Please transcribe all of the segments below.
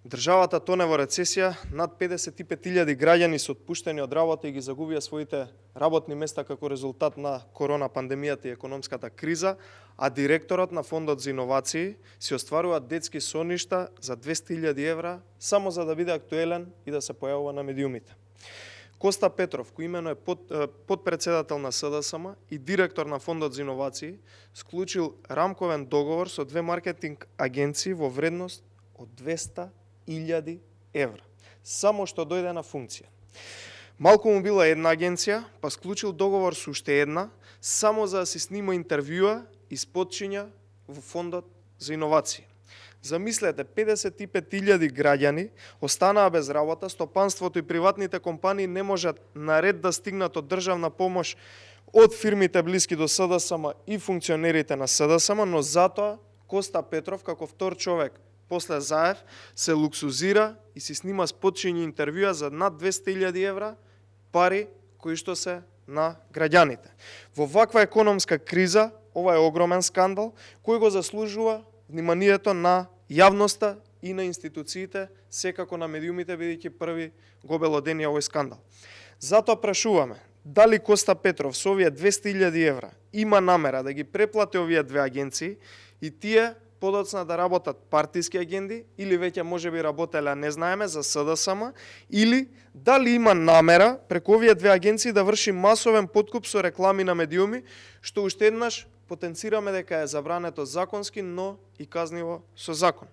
Државата тоне во рецесија, над 55.000 граѓани се отпуштени од работа и ги загубија своите работни места како резултат на корона пандемијата и економската криза, а директорот на Фондот за иновации си остварува детски соништа за 200.000 евра само за да биде актуелен и да се појавува на медиумите. Коста Петров, кој имено е подпредседател на СДСМ и директор на Фондот за иновации, склучил рамковен договор со две маркетинг агенции во вредност од 200.000 евра, само што дојде на функција. Малку му била една агенција, па склучил договор со уште една, само за да се снима интервјуа и спотчиња во Фондот за иновации. Замислете, 55.000 граѓани останаа без работа, стопанството и приватните компании не можат наред да стигнат од државна помош од фирмите блиски до СДСМ и функционерите на СДСМ, но затоа Коста Петров, како втор човек после Заев, се луксузира и си снима спотчиња интервјуа за над 200.000 евра, пари кои што се на граѓаните. Во ваква економска криза, ова е огромен скандал, кој го заслужува вниманието на јавноста и на институциите, секако на медиумите, бидејќи први го обелодени овој скандал. Затоа прашуваме, дали Коста Петров со овие 200.000 евра има намера да ги преплати овие две агенции и тие подоцна да работат партиски агенди или веќе можеби работеле, не знаеме, за СДСМ, или дали има намера преку овие две агенции да врши масовен подкуп со реклами на медиуми, што уште еднаш потенцираме дека е забрането законски, но и казниво со закон.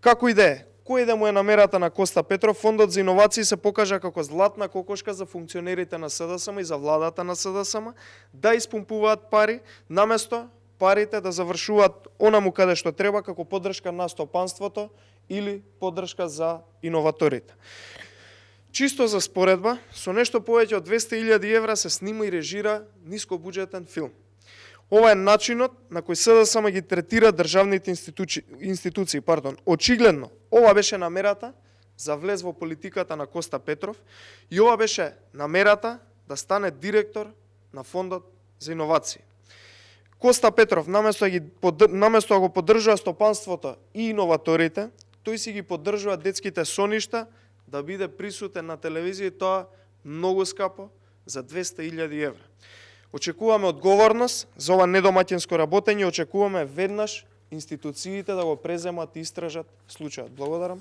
Како и да е, кој да му е намерата на Коста Петров, Фондот за иновации се покажа како златна кокошка за функционерите на СДСМ и за владата на СДСМ да испумпуваат пари, наместо парите да завршуваат онаму каде што треба како поддршка на стопанството или поддршка за иноваторите. Чисто за споредба, со нешто повеќе од 200.000 евра се снима и режира нискобуџетен филм. Ова е начинот на кој СДСМ ги третира државните институции. Очигледно, ова беше намерата за влез во политиката на Коста Петров и ова беше намерата да стане директор на Фондот за иновации. Коста Петров, наместо да го поддржува стопанството и иноваторите, тој си ги поддржува детските соништа да биде присутен на телевизија, тоа многу скапо, за 200.000 евра. Очекуваме одговорност за ова недомаќинско работење, очекуваме веднаш институциите да го преземат и истражат случајот. Благодарам.